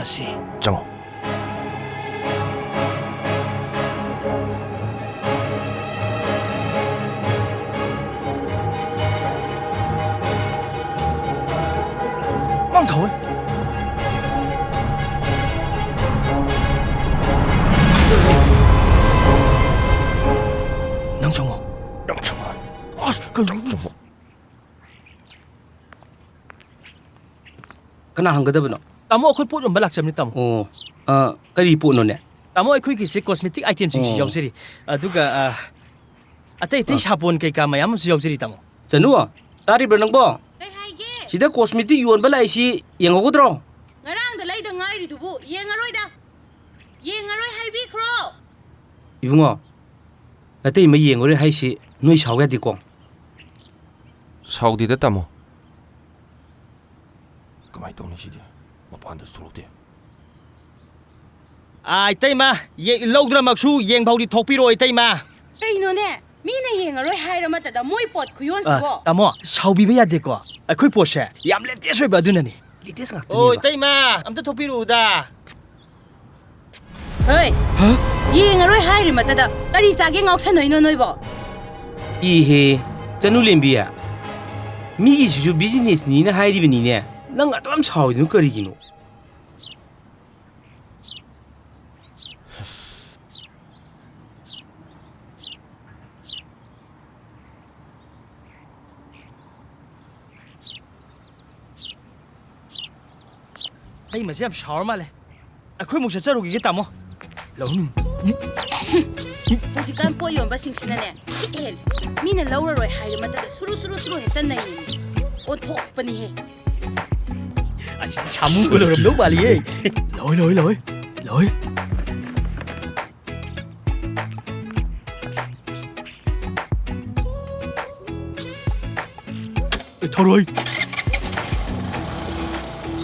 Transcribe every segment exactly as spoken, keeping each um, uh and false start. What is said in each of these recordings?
ꯁꯤ꯫ ꯆꯪꯉꯣ꯫ ꯃꯥꯡ ꯊꯧꯋꯦ꯫ ꯅꯪ ꯆꯪꯉꯣ꯫ ꯅꯪ ꯆꯪꯉꯣ꯫ ꯑꯁ, ꯀꯩꯅꯣ? ꯆꯪꯉꯣ, ꯆꯪꯉꯣ꯫ ꯀꯅꯥ ꯍꯪꯒꯗꯕꯅꯣ? ꯇꯥꯃꯣ, ꯑꯩꯈꯣꯏ ꯄꯣꯠ ꯌꯣꯟꯕ ꯂꯥꯛꯆꯕꯅꯤ, ꯇꯥꯃꯣ꯫ ꯑꯣ, ꯑ, ꯀꯔꯤ ꯄꯣꯠꯅꯣꯅꯦ? ꯇꯥꯃꯣ, ꯑꯩꯈꯣꯏꯒꯤꯁꯦ cosmetic itemꯁꯤꯡꯁꯨ ꯑꯣ꯫ ꯌꯥꯎꯖꯔꯤ꯫ ꯑꯗꯨꯒ, ꯑ, ꯑꯇꯩ ꯑꯇꯩ ꯑ꯫ ꯁꯥꯄꯣꯟ ꯀꯩꯀꯥ ꯃꯌꯥꯝ ꯑꯃꯁꯨ ꯌꯥꯎꯖꯔꯤ, ꯇꯥꯃꯣ꯫ ꯆꯅꯨ, ꯇꯥꯔꯤꯕ꯭ꯔꯥ ꯅꯪꯕꯣ? ꯀꯩ ꯍꯥꯏꯒꯦ? ꯁꯤꯗ cosmetic ꯌꯣꯟꯕ ꯂꯥꯛꯏꯁꯤ ꯌꯦꯡꯍꯧꯒꯗ꯭ꯔꯣ? ꯉꯔꯥꯡꯗ ꯂꯩꯗ ꯉꯥꯏꯔꯤꯗꯨꯕꯨ ꯌꯦꯡꯉꯔꯣꯏꯗ꯫ ꯌꯦꯡꯉꯔꯣꯏ ꯍꯥꯏꯕꯤꯈ꯭ꯔꯣ꯫ ꯏꯕꯨꯡꯉꯣ, ꯅꯇꯩꯃ ꯌꯦꯡꯉꯔꯣꯏ ꯍꯥꯏꯁꯤ ꯅꯣꯏ ꯁꯥꯎ ꯌꯥꯗꯦꯀꯣ꯫ ꯁꯥꯎꯗꯦꯗ, ꯇꯥꯃꯣ꯫ ꯀꯃꯥꯏ ꯇꯧꯅꯤ ꯁꯤꯗꯤ? ꯃꯄꯥꯟꯗꯁꯨ ꯊꯣꯛꯂꯛꯇꯦ꯫ ꯑꯥ, ꯏꯇꯩꯃ, ꯌꯦ-, ꯂꯧꯗ꯭ꯔꯃꯛꯁꯨ ꯌꯦꯡꯐꯥꯎꯗꯤ ꯊꯣꯛꯄꯤꯔꯛꯑꯣ, ꯏꯇꯩꯃ꯫ ꯀꯩꯅꯣꯅꯦ? ꯃꯤꯅ ꯌꯦꯡꯉꯔꯣꯏ ꯍꯥꯏꯔ ꯃꯇꯗ ꯃꯣꯏ ꯄꯣꯠ ꯈꯨꯌꯣꯟꯁꯤꯕꯣ? ꯑ, ꯇꯥꯃꯣ, ꯁꯥꯎꯕꯤꯕ ꯌꯥꯗꯦꯀꯣ꯫ ꯑꯩꯈꯣꯏ ꯄꯣꯠꯁꯦ ꯌꯥꯝ latest ꯑꯣꯏꯕ ꯑꯗꯨꯅꯅꯤ꯫ Latest ꯉꯥꯛꯇꯅꯦꯕ꯫ ꯑꯣ, ꯏꯇꯩꯃ, ꯑꯝꯇ ꯊꯣꯛꯄꯤꯔꯛꯎꯗ꯫ ꯍꯣꯏ꯫ ꯍꯥ? ꯌꯦꯡꯉꯔꯣꯏ ꯍꯥꯏꯔꯤ ꯃꯇꯗ ꯀꯔꯤ ꯆꯥꯒꯦ ꯉꯥꯎꯁꯟꯅꯩꯅꯣ ꯅꯣꯏꯕꯣ? ꯏꯍꯦ, ꯆꯅꯨ ꯂꯦꯝꯕꯤ, ꯃꯤꯒꯤꯁꯤꯁꯨ businessꯅꯤꯅ ꯍꯥꯏꯔꯤꯕꯅꯤꯅꯦ, ꯅꯪ ꯑꯗꯨꯛ ꯌꯥꯝ ꯁꯥꯎꯔꯤꯗꯨꯅ ꯀꯔꯤꯒꯤꯅꯣ? ꯑꯩ ꯃꯁꯤ ꯌꯥꯝ ꯁꯥꯎꯔ ꯃꯥꯜꯂꯦ꯫ ꯑꯩꯈꯣꯏꯃꯨꯛ ꯆꯠꯆꯔꯨꯈꯤꯒꯦ, ꯇꯥꯃꯣ꯫ ꯂꯧ-, ꯍꯧꯖꯤꯛꯀꯥꯟ ꯄꯣꯠ ꯌꯣꯟꯕꯁꯤꯡꯁꯤꯅꯅꯦ, ꯈꯤꯠ ꯍꯦꯜꯂꯦ꯫ ꯃꯤꯅ ꯂꯧꯔꯔꯣꯏ ꯍꯥꯏꯔ ꯃꯇꯝꯗ ꯁꯨꯔꯨ ꯁꯨꯔꯨ ꯁꯨꯔꯨ ꯍꯦꯛꯇ ꯅꯩꯌꯦ꯫ ꯑꯣꯟꯊꯣꯛꯄꯅꯤꯍꯦ꯫ ꯑꯁꯤꯗꯤ ꯁꯥꯃꯨꯒ ꯂꯣꯏꯔꯝꯗꯧ ꯃꯥꯜꯂꯤꯌꯦ꯫ ꯂꯣꯏ, ꯂꯣꯏ, ꯂꯣꯏ, ꯂꯣꯏ꯫ ꯑꯦ, ꯊꯔꯣꯏ꯫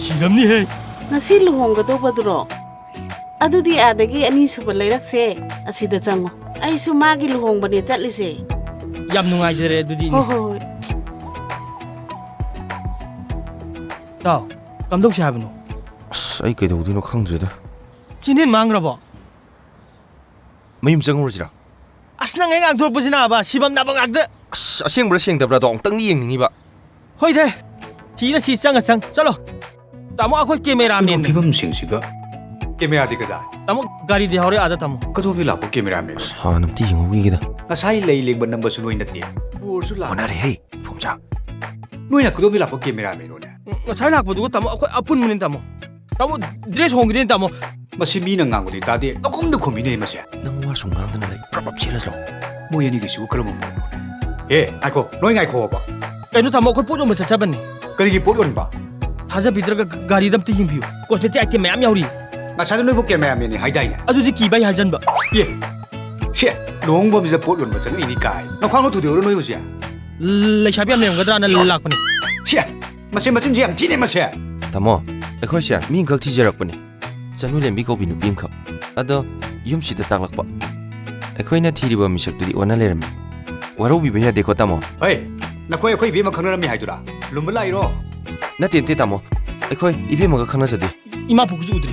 ꯁꯤꯔꯝꯅꯤꯍꯦ꯫ ꯉꯁꯤ ꯂꯨꯍꯣꯡꯒꯗꯧꯕꯗꯨꯔꯣ? ꯑꯗꯨꯗꯤ ꯑꯥꯗꯒꯤ ꯑꯅꯤꯁꯨꯕ ꯂꯩꯔꯛꯁꯦ ꯑꯁꯤꯗ ꯆꯪꯉꯣ꯫ ꯑꯩꯁꯨ ꯃꯥꯒꯤ ꯂꯨꯍꯣꯡꯕꯅꯦ ꯆꯠꯂꯤꯁꯦ꯫ ꯌꯥꯝ ꯅꯨꯡꯉꯥꯏꯖꯔꯦ ꯑꯗꯨꯗꯤ, ꯏꯅꯦ꯫ ꯍꯣꯏ, ꯍꯣꯏ, ꯍꯣꯏ꯫ ꯇꯥꯎ, ꯀꯝꯗꯧꯁꯦ ꯍꯥꯏꯕꯅꯣ? ꯑꯁ, ꯑꯩ ꯀꯩꯗꯧꯗꯣꯏꯅꯣ ꯈꯪꯗ꯭ꯔꯦꯗ꯫ ꯆꯤꯟꯍꯦꯟ ꯃꯥꯡꯈ꯭ꯔꯕꯣ? ꯃꯌꯨꯝ ꯆꯪꯉꯨꯔꯁꯤꯔꯥ? ꯑꯁ, ꯅꯪ ꯑꯩ ꯉꯥꯡꯊꯣꯔꯛꯄꯁꯤꯅ ꯑꯕ, ꯁꯤꯐꯝ ꯅꯥꯐꯝ ꯉꯥꯛꯇ꯫ ꯑꯁ, ꯑꯁꯦꯡꯕ꯭ꯔꯥ ꯁꯦꯡꯗꯕ꯭ꯔꯥꯗꯣ ꯑꯃꯨꯛꯇꯪꯗꯤ ꯌꯦꯡꯅꯤꯡꯉꯤꯕ꯫ ꯍꯣꯏꯗ, ꯊꯤꯔ ꯁꯤ ꯆꯪꯉ ꯆꯪ꯫ ꯆꯠꯂꯣ꯫ ꯇꯥꯃꯣ, ꯑꯩꯈꯣꯏ ꯀꯦꯃꯦꯔꯥꯃꯦꯟꯅꯦ꯫ ꯐꯤꯕꯝꯁꯤꯡꯁꯤꯒ꯫ ꯀꯦꯃꯦꯔꯥꯗꯤ ꯀꯗꯥꯏ? ꯇꯥꯃꯣ, ꯒꯥꯔꯤꯗꯤ ꯍꯧꯔꯦ ꯑꯥꯗ ꯊꯝꯃꯣ꯫ ꯀꯗꯣꯝꯗꯒꯤ ꯂꯥꯛꯄ ꯀꯦꯃꯦꯔꯥꯃꯦꯟꯅꯣ? ꯑꯁ, ꯍꯥꯟꯅ ꯑꯝꯇ ꯌꯦꯡꯍꯧꯈꯤꯒꯦꯗ꯫ ꯉꯁꯥꯏ ꯂꯩ ꯂꯦꯡꯕ ꯅꯝꯕꯁꯨ ꯅꯣꯏ ꯅꯠꯇꯦ꯫ ꯕꯣꯔꯁꯨ ꯂꯥꯛ-, ꯑꯣꯟꯅꯔꯦꯍꯦ, ꯏꯐꯣꯝꯆꯥ꯫ ꯅꯣꯏꯅ ꯀꯗꯣꯝꯗꯒꯤ ꯂꯥꯛꯄ ꯀꯦꯃꯦꯔꯥꯃꯦꯟꯅꯣꯅꯦ? ꯎꯝ, ꯉꯁꯥꯏ ꯂꯥꯛꯄꯗꯨꯒ ꯇꯥꯃꯣ, ꯑꯩꯈꯣꯏ ꯑꯄꯨꯟꯕꯅꯤ ꯇꯥꯃꯣ꯫ ꯇꯥꯃꯣ, ꯗ꯭ꯔꯦꯁ ꯍꯣꯡꯈꯤꯗꯣꯏꯅꯤ ꯇꯥꯃꯣ꯫ ꯃꯁꯤ ꯃꯤꯅ ꯉꯥꯡꯕꯗꯤ ꯇꯥꯗꯦ, ꯅꯈꯣꯡꯗ ꯈꯨꯝꯃꯤꯅꯦ ꯃꯁꯦ꯫ ꯅꯪ ꯋꯥ ꯁꯨꯝ ꯉꯥꯡꯗꯅ ꯂꯩ, ꯄ꯭ꯔꯞ ꯄ꯭ꯔꯞ ꯆꯦꯜꯂꯁꯤꯔꯣ? ꯃꯣꯏ ꯑꯅꯤꯒꯤꯁꯤꯕꯨ ꯀꯔꯝꯕ ꯃꯑꯣꯡꯅꯣꯅꯦ? ꯑꯦ, ꯉꯥꯏꯈꯣ, ꯅꯣꯏ ꯉꯥꯏꯈꯣꯕ꯫ ꯀꯩꯅꯣ ꯇꯥꯃꯣ, ꯑꯩꯈꯣꯏ ꯄꯣꯠ ꯌꯣꯟꯕ ꯆꯠꯆꯕꯅꯤ꯫ ꯀꯔꯤꯒꯤ ꯄꯣꯠ ꯌꯣꯟꯕ? ꯊꯥꯖꯕꯤꯗ꯭ꯔꯒ ꯒ-, ꯒꯥꯔꯤꯗ ꯑꯝꯇ ꯌꯦꯡꯕꯤꯌꯨ, cosmetic item ꯃꯌꯥꯝ ꯌꯥꯎꯔꯤ꯫ ꯉꯁꯥꯏꯗꯣ ꯅꯣꯏꯕꯨ ꯀꯦꯃꯦꯔꯥꯃꯦꯟꯅꯤ ꯍꯥꯏꯗꯥꯏꯅꯦ? ꯑꯗꯨꯗꯤ ꯀꯤꯕ ꯑꯩ ꯍꯥꯏꯖꯟꯕ꯫ ꯑꯦ, ꯁꯦ, ꯂꯨꯍꯣꯡꯕ ꯑꯃꯁꯤꯗ ꯄꯣꯠ ꯌꯣꯟꯕ ꯆꯪꯉꯛꯏꯅꯤ ꯀꯥꯏ꯫ ꯅꯈ꯭ꯋꯥꯡꯗꯣ ꯊꯨꯗꯦꯛꯎꯔꯣ ꯅꯣꯏ ꯍꯧꯖꯤꯛ? ꯂꯩꯁꯥꯕꯤ ꯌꯥꯝ ꯂꯩꯔꯝꯒꯗ꯭ꯔꯥꯅ ꯂꯥꯛꯄꯅꯤ꯫ ꯁꯦ, ꯃꯁꯤ ꯃꯆꯤꯟꯁꯦ ꯌꯥꯝ ꯊꯤꯅꯦ ꯃꯁꯦ꯫ ꯇꯥꯃꯣ, ꯑꯩꯈꯣꯏꯁꯦ ꯃꯤ ꯑꯃꯈꯛ ꯊꯤꯖꯔꯛꯄꯅꯦ꯫ ꯆꯅꯨ ꯂꯦꯝꯕꯤ ꯀꯧꯕꯤ ꯅꯨꯄꯤ ꯑꯃꯈꯛ꯫ ꯑꯗꯣ ꯌꯨꯝꯁꯤꯗ ꯇꯥꯛꯂꯛꯄ꯫ ꯑꯩꯈꯣꯏꯅ ꯊꯤꯔꯤꯕ ꯃꯤꯁꯛꯇꯨꯗꯤ ꯑꯣꯟꯅ ꯂꯩꯔꯝꯃꯤ꯫ ꯋꯥꯔꯧꯕꯤꯕ ꯌꯥꯗꯦꯀꯣ, ꯇꯥꯃꯣ? ꯍꯩ, ꯅꯈꯣꯏ ꯑꯩꯈꯣꯏ ꯏꯕꯦꯝꯃ ꯈꯪꯅꯔꯝꯃꯤ ꯍꯥꯏꯗꯨꯔꯥ? ꯂꯨꯝꯕ ꯂꯥꯛꯏꯔꯣ? ꯅꯠꯇꯦ, ꯅꯠꯇꯦ, ꯇꯥꯃꯣ꯫ ꯑꯩꯈꯣꯏ ꯏꯕꯦꯝꯃꯒ ꯈꯪꯅꯖꯗꯦ꯫ ꯏꯃꯥ ꯄꯣꯛꯄꯁꯨ ꯎꯗ꯭ꯔꯤ꯫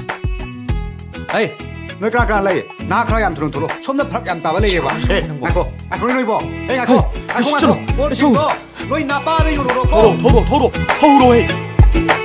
ꯍꯩ, ꯅꯣꯏ ꯀꯅꯥ ꯀꯅꯥ ꯂꯩ? ꯅꯍꯥ ꯈꯔ ꯌꯥꯝ ꯊꯨꯅ ꯊꯣꯛꯂꯛꯑꯣ꯫ ꯁꯣꯝꯗ ꯐꯔꯛ ꯌꯥꯝ ꯇꯥꯕ ꯂꯩꯔꯦꯕ꯫ ꯑꯦ, ꯉꯥꯏꯈꯣ, ꯉꯥꯏꯈꯣ ꯅꯣꯏꯕꯣ꯫ ꯑꯦ, ꯉꯥꯏꯈꯣ, ꯍꯩ, ꯉꯥꯏꯈꯣ, ꯆꯠꯂꯣ, ꯉꯥꯏꯈꯣ꯫ ꯄꯣꯠꯁꯤꯡꯗꯣ ꯂꯣꯏ ꯅꯄꯥꯗ ꯌꯧꯔꯨꯔꯣꯀꯣ꯫ ꯊꯧꯔꯣ, ꯊꯧꯔꯣ, ꯊꯧꯔꯣ, ꯊꯧꯔꯣ, ꯍꯩ꯫